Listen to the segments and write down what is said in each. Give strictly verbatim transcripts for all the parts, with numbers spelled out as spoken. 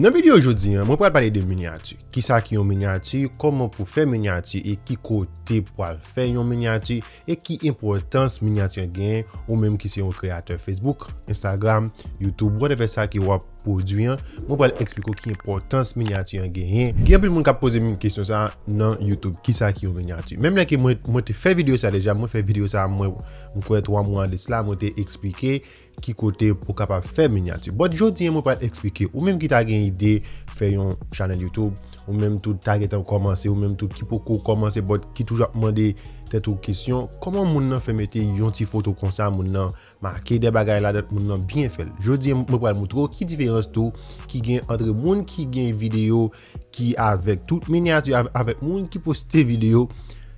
Nan videyo jodi a, mwen pral pale de minyati. Kisa ki yon minyati, kòman pou fè minyati e ki kote pou al fè yon minyati e ki enpòtans minyati an genyen ou menm ki se yon kreyatè Facebook, Instagram, YouTube, whatever sa ke w ap pwodui an, mwen pral eksplike w ki enpòtans minyati an genyen. Gen anpil moun k ap poze m kesyon sa a nan YouTube, kisa ki yon minyati? Menm lè ke mwen, mwen te fè videyo sa deja, mwen fè videyo sa mwen, m kwè twa mwa de sila, mwen te eksplike ki kote pou kapab fè minyati. But jodi a mwen pral eksplike. Ou menm ki ta gen ide fè yon chanèl YouTube, ou menm tou ta gentan kòmanse, ou menm tou ki poko kòmanse, but ki toujou ap mande tèt ou kesyon, kòman moun nan fè mete yon ti foto konsa, moun nan make de bagay ladan, moun nan byen fè l. Jodi a mwen pral moutre w ki diferans tou ki gen antre moun ki gen videyo ki avèk tout minyati av-, avèk moun ki poste videyo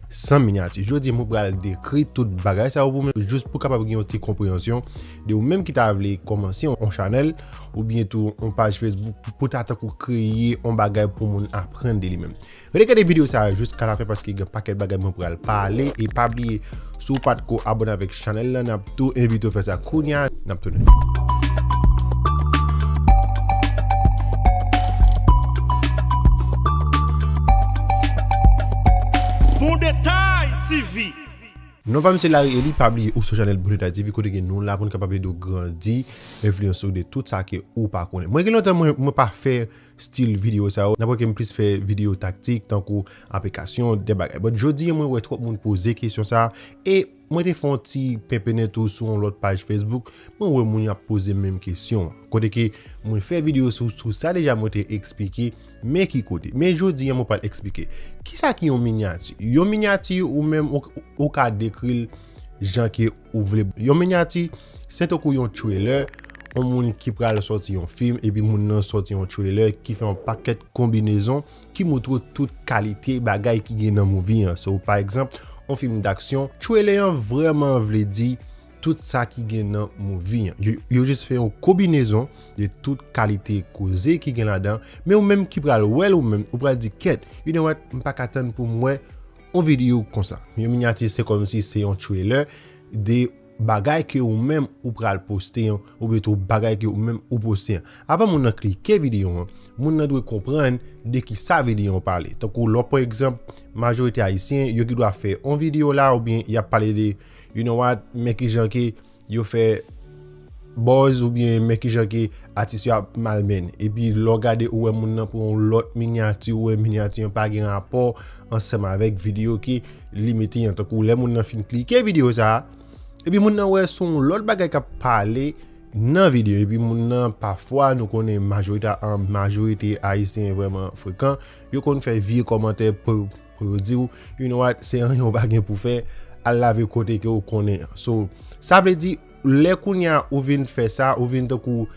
san minyati. Jodi a mwen pral dekri tout bagay sa yo pou mwen, jis pou kapab gen yon ti konpreyansyon de ou menm ki ta vle kòmanse yon, yon chanèl oubyen tou yon paj Facebook pou ta tankou kreye yon bagay pou moun aprann de li menm. Rete gade videyo sa a jiska lafen paske gen pakèt bagay mwen pral pale e pa bliye, si w pa t ko abòne avèk chanèl la, n ap tou envite w fè sa kounye a, n ap tounen. Bon Detay T V. Non pa m se Larry Eli, pa bliye ou sou chanèl Bon Detay T V kote ke nou la pou n kapab ede w grandi, enfliyanse w de tout sa ke ou pa konnen. Mwen gen lontan mwen, mwen pa fè stil videyo sa yo. N ap wè ke m plis fè videyo taktik, tankou aplikasyon, de bagay. But jodi a mwen wè twòp moun poze kesyon sa a, e mwen te fè yon ti penpennen tou sou yon lòt paj Facebook, mwen wè moun y ap poze menm kesyon an. Kote ke mwen fè videyo sou, sou sa deja mwen te eksplike, men ki kote. Men jodi a mwen pral eksplike. Kisa ki yon minyati? Yon minyati ou menm ou, ou ka dekri l jan ke ou vle. Yon minyati, se tankou yon trailer, yon moun ki pral sòti yon fim, epi moun nan sòti yon trailer ki fè yon pakèt konbinezon ki moutre w tout kalite bagay ki gen nan movie an. So, pa egzanp, yon fim daksyon, trailer an vrèman vle di tout sa ki gen nan movie an. Yo, yo jis fè yon konbinezon de tout kalite koze ki gen ladan, men ou menm ki pral wè l ou menm, ou pral di, "Kèt, you know what, m pa ka tann pou m wè yon videyo konsa." Yon minyati, se kòmsi se yon trailer de bagay ke ou menm ou pral poste an, oubyen tou bagay ke ou menm ou poste an. Avan moun nan klike videyo an, moun nan dwe konprann de ki sa videyo an pale. Tankou lè w pran egzanp, majorite ayisyen, yo gendwa fè yon videyo la, oubyen y ap pale de, you know what, men ki jan ke yo fè buzz, oubyen men ki jan ke atis yo ap mal mennen. Epi lè w gade, ou wè moun nan pran yon lòt minyati, ou wè minyati an pa gen rapò ansanm avèk videyo ke li mete an. Tankou lè moun nan fin klike videyo sa a, epi moun nan wè se yon lòt bagay k ap pale nan videyo, epi moun nan, pafwa, nou konnen majorita-, an, majorite ayisyen vrèman frekan, yo konn fè vye kòmantè pou, pou yo di w, you know what, se anyen w pa gen pou fè, al lave kote ke w konnen an. So, sa vle di, lè kounye a ou vin fè sa, ou vin tankou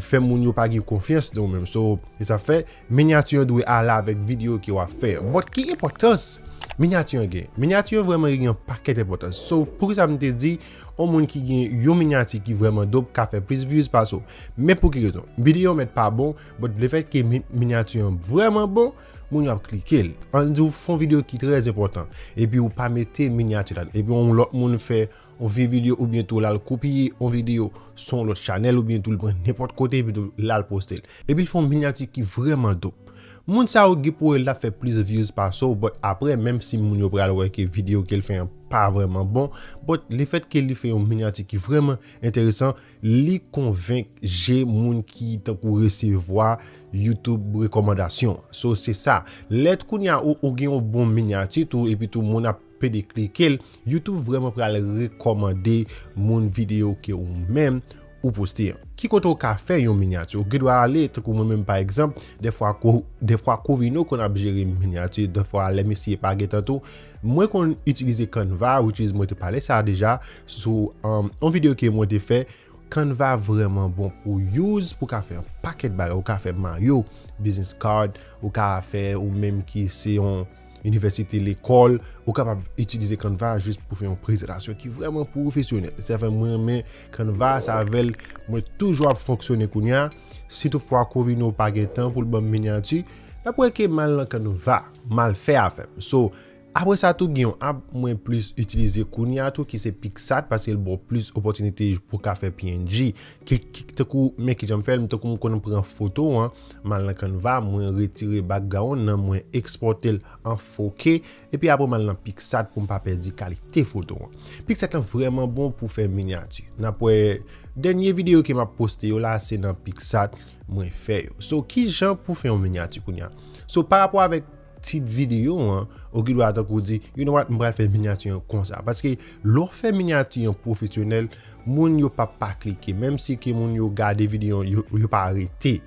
fè moun yo pa gen konfyans nan ou menm. So, e sa fè, minyati an dwe ale avèk videyo ke w ap fè an. But ki enpòtans minyati an gen? Minyati an vrèman gen yon pakèt enpòtans. So, poukisa m te di, yon moun ki gen yon minyati ki vrèman dope ka fè plis views pase w? Men pou ki rezon? Videyo an mèt pa bon, but lefètke mi-, minyati an vrèman bon, moun yo ap klike l. Ann di w fè yon videyo ki trè enpòtan, epi ou pa mete minyati la, epi yon lòt moun fè yon vye videyo oubyen tou l al kopye yon videyo sou yon lòt chanèl oubyen tou l pran nenpòt kote epi tou l al poste l. Epi l fè yon minyati ki vrèman dope. Moun sa yo gen pou yo l ap fè plis views pase w, but apre, menm si moun yo pral wè ke videyo ke l fè an pa vrèman bon, but lefètke li fè yon minyati ki vrèman enteresan, li konvenk je moun ki tankou resevwa YouTube rekòmandasyon an. So, se sa. Lè kounye a ou, ou gen yon bon minyati tou, epi tou moun ap pede klike l, YouTube vrèman pral rekòmande moun videyo ke ou menm ou poste an. Ki kote ou ka fè yon minyati? Ou gendwa ale, tankou mwen menm pa egzanp, dèfwa ko-, dèfwa Covino konn ap jere minyati, dèfwa lè misye pa gen tan tou, mwen konn itilize Canva, which is mwen te pale sa deja sou, um, yon videyo ke mwen te fè. Canva vrèman bon pou use, pou ka fè yon pakèt bagay. Ou ka fè mayo, business card, ou ka fè ou menm ki se yon inivèsite, lekòl, ou kapab itilize Canva jis pou fè yon prezantasyon ki vrèman pwofesyonèl. Sa fè mwen renmen Canva, sa avè l mwen toujou ap fonksyone kounye a. Si toutfwa Covino pa gen tan pou l ban m minyati, l ap wè ke m al nan Canva, m al fè afè m. So, Apre sa tou, gen yon app mwen plis itilize kounye a tou, ki se PicSat, paske l ba w plis opòtinite pou ka fè P N G. Ki, ki, tankou, men ki jan m fè l, tankou m konn pran foto an, m al nan Canva, mwen retire background nan, mwen ekspòte l an four K, epi apre m al nan PicSat pou m pa pèdi kalite foto an. PicSat lan vrèman bon pou fè minyati. N ap wè, dènye videyo ke m ap poste yo la, se nan PicSat mwen fè yo. So, ki jan pou fè yon minyati kounye a? So, pa rapò avèk tit videyo an, ou gen dwa tankou di, you know what, m pral fè minyati an konsa. Paske lè w fè minyati an pwofesyonèl, moun yo p ap pa klike. Menm si ke moun yo gade videyo an, yo, yo pa rete.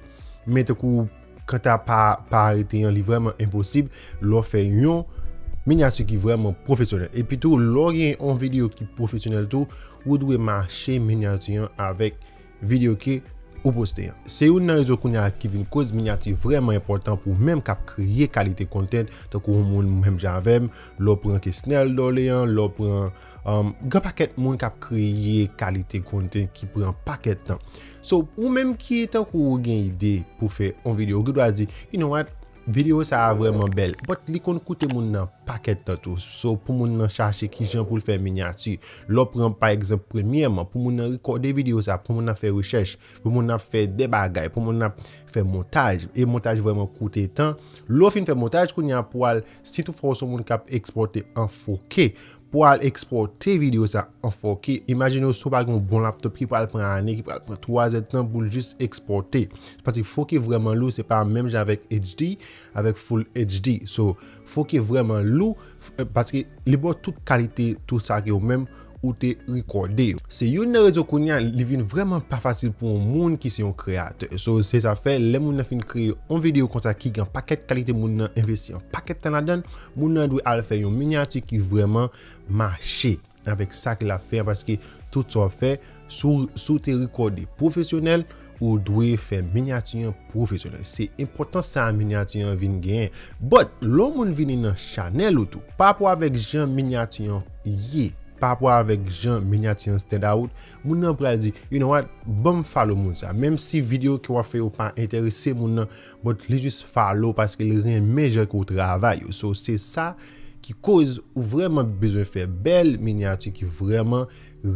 Men tankou kanta pa, pa rete an, li vrèman enposib lè w fè yon minyati ki vrèman pwofesyonèl. Epi tou, lè w gen yon videyo ki pwofesyonèl tou, ou dwe mache minyati an avèk videyo ke ou poste an. Se youn nan rezon kounye a ki vin koz minyati vrèman enpòtan pou ou menm k ap kreye kalite content, tankou yon moun menm jan avè m, lè w pran Kesnel Dorlean, lè w pran, um, gen pakèt moun k ap kreye kalite content ki pran pakèt tan. So, ou menm ki tankou ou gen ide pou fè yon videyo, ou gen dwa di, you know what, videyo sa a vrèman bèl, but li konn koute moun nan pakèt tan tou. So, pou moun nan chache kijan pou l fè minyati. Lè w pran, pa egzanp, premyèman, pou moun nan rekòde videyo sa a, pou moun nan fè rechèch, pou moun nan fè de bagay, pou moun nan fè montaj. E montaj vrèman koute tan. Lè w fin fè montaj, kounye a pou al, si toutfwa w se yon moun k ap ekspòte an four K, pou al ekspòte videyo sa an four K, imajine w si w pa gen yon bon laptop ki pral pran ane, ki pral pran twa zèdtan pou l jis ekspòte. Paske four K vrèman lou, se pa menm jan avèk H D, avèk Full H D. So, four K vrèman lou, f-, paske li ba w tout kalite, tout sa ke ou menm ou te rekòde yo. Se youn nan rezon kounye a, li vin vrèman pa fasil pou yon moun ki se yon kreyatè. So, se sa fè, lè moun nan fin kreye yon videyo konsa ki gen pakèt kalite moun nan envesti yon pakèt tan ladan l, moun nan dwe al fè yon minyati ki vrèman mache avèk sa ke l ap fè an, paske tout sa w ap fè, si w, si w te rekòde pwofesyonèl, ou dwe fè minyati an pwofesyonèl. Se enpòtans sa a minyati an vin genyen. But, lè yon moun vini nan chanèl ou tou, pa rapò avèk jan minyati an ye, pa rapò avèk jan minyati an stand out, moun nan pral di, you know what, ban m follow moun sa. Menm si videyo ke w ap fè yo pa enterese moun nan, but li jis follow paske li renmen jan ke w travay yo. So, se sa ki koz ou vrèman bezwen fè bèl minyati ki vrèman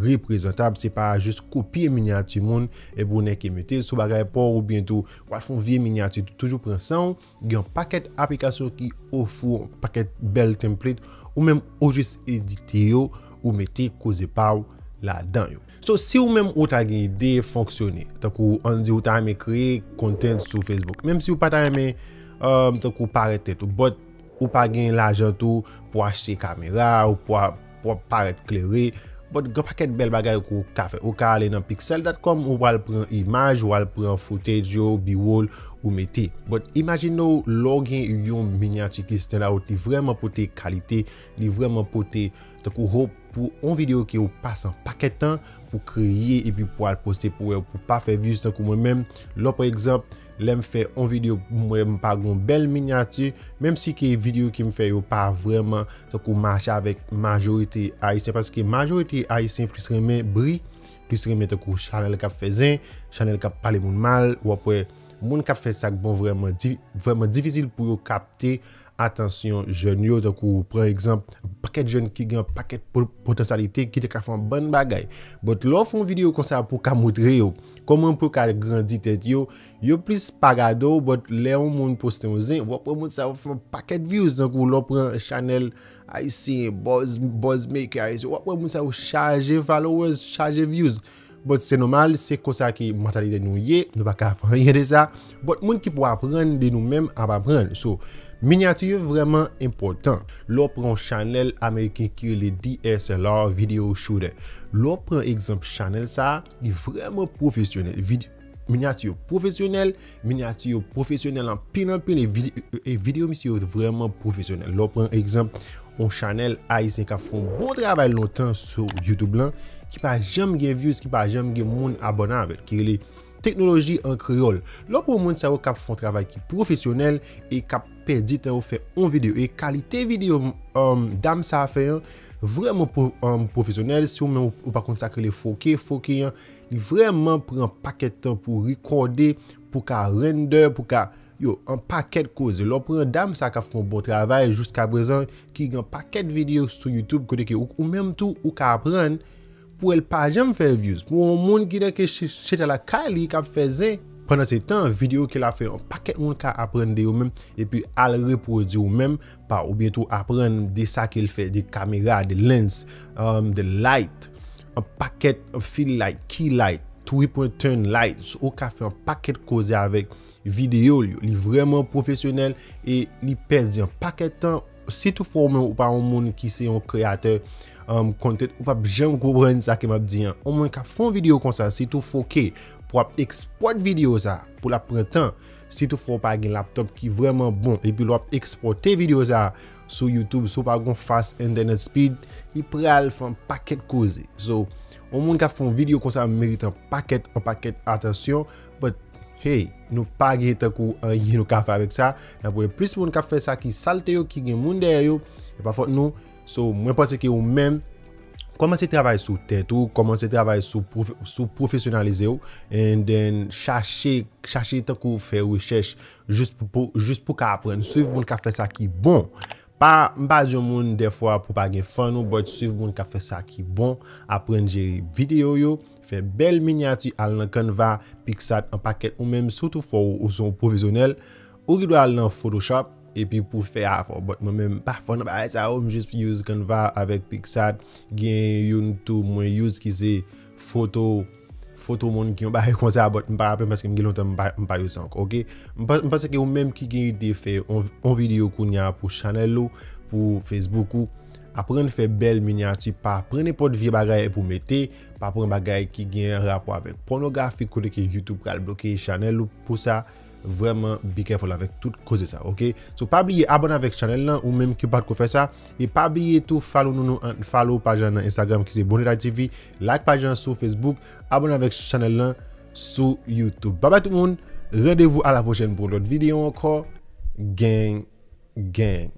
reprezantab. Se pa jis kopye minyati moun epi w nèke mete l sou bagay pa w oubyen tou w al fè yon vye minyati tou. Toujou pran san w. Gen yon pakèt aplikasyon ki ofri w yon pakèt bèl template ou menm ou jis edite yo, ou mete koze pa w ladan yo. So, si ou menm ou ta gen ide fonksyone, tankou ann di ou ta renmen kreye content sou Facebook, menm si ou pa ta renmen, um, tankou parèt tèt ou, but ou pa gen lajan tou pou achte kamera, ou pou a-, pou ap parèt klere, but gen pakèt bèl bagay ke ou ka fè. Ou ka ale nan pixel dot com, ou pral pran imaj, ou al pran footage yo, B-roll, ou mete. But imajine w, lè w gen yon minyati ki stand out, li vrèman pote kalite, li vrèman pote tankou hope pou yon videyo ke ou pase yon pakèt tan pou kreye epi pou al poste pou wè pou pa fè views tankou mwen menm. Lè pa egzanp, lè m fè yon videyo, m wè m pa gon bèl minyati, menm si ke videyo ke m fè yo pa vrèman tankou mache avèk majorite ayisyen, paske majorite ayisyen plis renmen bri, plis renmen tankou chanèl k ap fè zen, chanèl k ap pale moun mal, w ap wè moun k ap fè sa k bon vrèman di-, vrèman difisil pou yo kapte atansyon jèn yo, tankou pran egzanp, pakèt jèn ki gen pakèt po-, potansyalite, ki te ka fè yon bann bagay. But lè w fè yon videyo konsa pou w ka montre yo kòman pou yo ka grandi tèt yo, yo plis pa gade w, but lè yon moun poste yon zen, w ap wè moun sa yo fè yon pakèt views, tankou lè w pran chanèl ayisyen, buzz, buzz maker ayisyen, w ap wè moun sa yo chaje followers, chaje views. But se nòmal, se konsa ki mantalite nou ye, nou pa ka fè anyen de sa. But moun ki pou aprann de nou menm ap aprann. So, minyati yo vrèman enpòtan. Lè w pran yon chanèl ameriken ki rele D S L R Video Shooter. Lè w pran egzanp chanèl sa, li vrèman pwofesyonèl. Vid-, minyati yo pwofesyonèl, minyati yo pwofesyonèl anpil, anpil, e vide-, e videyo misye yo vrèman pwofesyonèl. Lè w pran egzanp yon chanèl ayisyen k ap fè yon bon travay lontan sou YouTube lan, ki pa janm gen views, ki pa janm gen moun abòne avè l, ki rele Teknoloji an Kreyòl. Lè w pran moun sa yo k ap fè yon travay ki pwofesyonèl e k ap pèdi tan yo fè yon videyo, e kalite videyo, um, dam sa a fè an vrèman pwo-, um, pwofesyonèl, si w menm ou, ou pa konn sa k rele four K, four K an, li vrèman pran pakèt tan pou rekòde, pou ka render, pou ka yo, an pakèt koze. Lè w pran dam sa k ap fè yon bon travay jiska prezan, ki gen pakèt videyo sou YouTube kote ke ou, ou menm tou ou ka aprann pou l pa janm fè views. Pou yon moun ki nan ke ch- chita lakay li k ap fè zen, pandan se tan videyo ke l ap fè yon pakèt moun ka aprann de yo menm epi al repwodui ou menm pa oubyen tou aprann de sa ke l fè, de kamera, de lens, um, de light, an pakèt fil light, key light, three point turn light. Ou ka fè an pakèt koze avèk videyo l yo. Li vrèman pwofesyonèl e li pèdi an pakèt tan. Sitou fò ou menm ou pa yon moun ki se yon kreyatè um, content, ou p ap janm konprann sa ke m ap di an. Yon moun k ap fè yon videyo konsa, sitou fò ke pou ap ekspòt videyo sa, pou l ap pran tan, sitou fò w pa gen laptop ki vrèman bon, epi lè w ap ekspòte videyo sa sou YouTube, si w pa gon fast internet speed, li pral fè yon pakèt koze. So, yon moun k ap fè yon videyo konsa merite yon pakèt, yon pakèt atansyon, but hey, nou pa gen tankou anyen nou ka fè avèk sa. N ap wè plis moun k ap fè sa ki salte yo, ki gen moun dèyè yo, e pa fòt nou. So, mwen panse ke ou menm, kòmanse travay sou tèt ou, kòmanse travay sou, pwof- sou pwofesyonalize w, and then chache, chache tankou fè rechèch, jis pou, pou, jis pou ka aprann, swiv moun k ap fè sa ki bon. Pa, m pa di yon moun dèfwa pou pa gen fan ou, but swiv moun k ap fè sa ki bon, aprann jere videyo yo, fè bèl minyati, al nan Canva, PicsArt, an pakèt ou menm, sitou fò ou, ou se yon pwofesyonèl, ou gen dwa al nan Photoshop, epi pou fè afè w. But mwen menm, m pa fò nan bagay sa yo, m jis use Canva avèk PicsArt, gen youn tou mwen use ki se foto, foto moun ki yon bagay konsa, but m pa raple m paske m gen lontan m pa, m pa use sa ankò, oke? M pa- m panse ke ou menm ki gen ide fè yon, yon videyo kounye a pou chanèl ou, pou Facebook ou, aprann fè bèl minyati, pa pran nenpòt vye bagay pou mete, pa pran bagay ki gen rapò avèk pònografi, kote ke YouTube pral bloke chanèl ou pou sa, vrèman be careful avèk tout koze sa, oke? So, pa bliye abòne avèk chanèl lan, ou menm ki pa t ko fè sa, e pa bliye tou follow nou, nou an- follow paj lan nan Instagram ki se Bonjou Dayiti TV, like paj lan sou Facebook, abòne avèk chanèl lan sou YouTube. Babay tout moun, randevou a la pwochèn pou lòt videyo ankò. Gang, gang.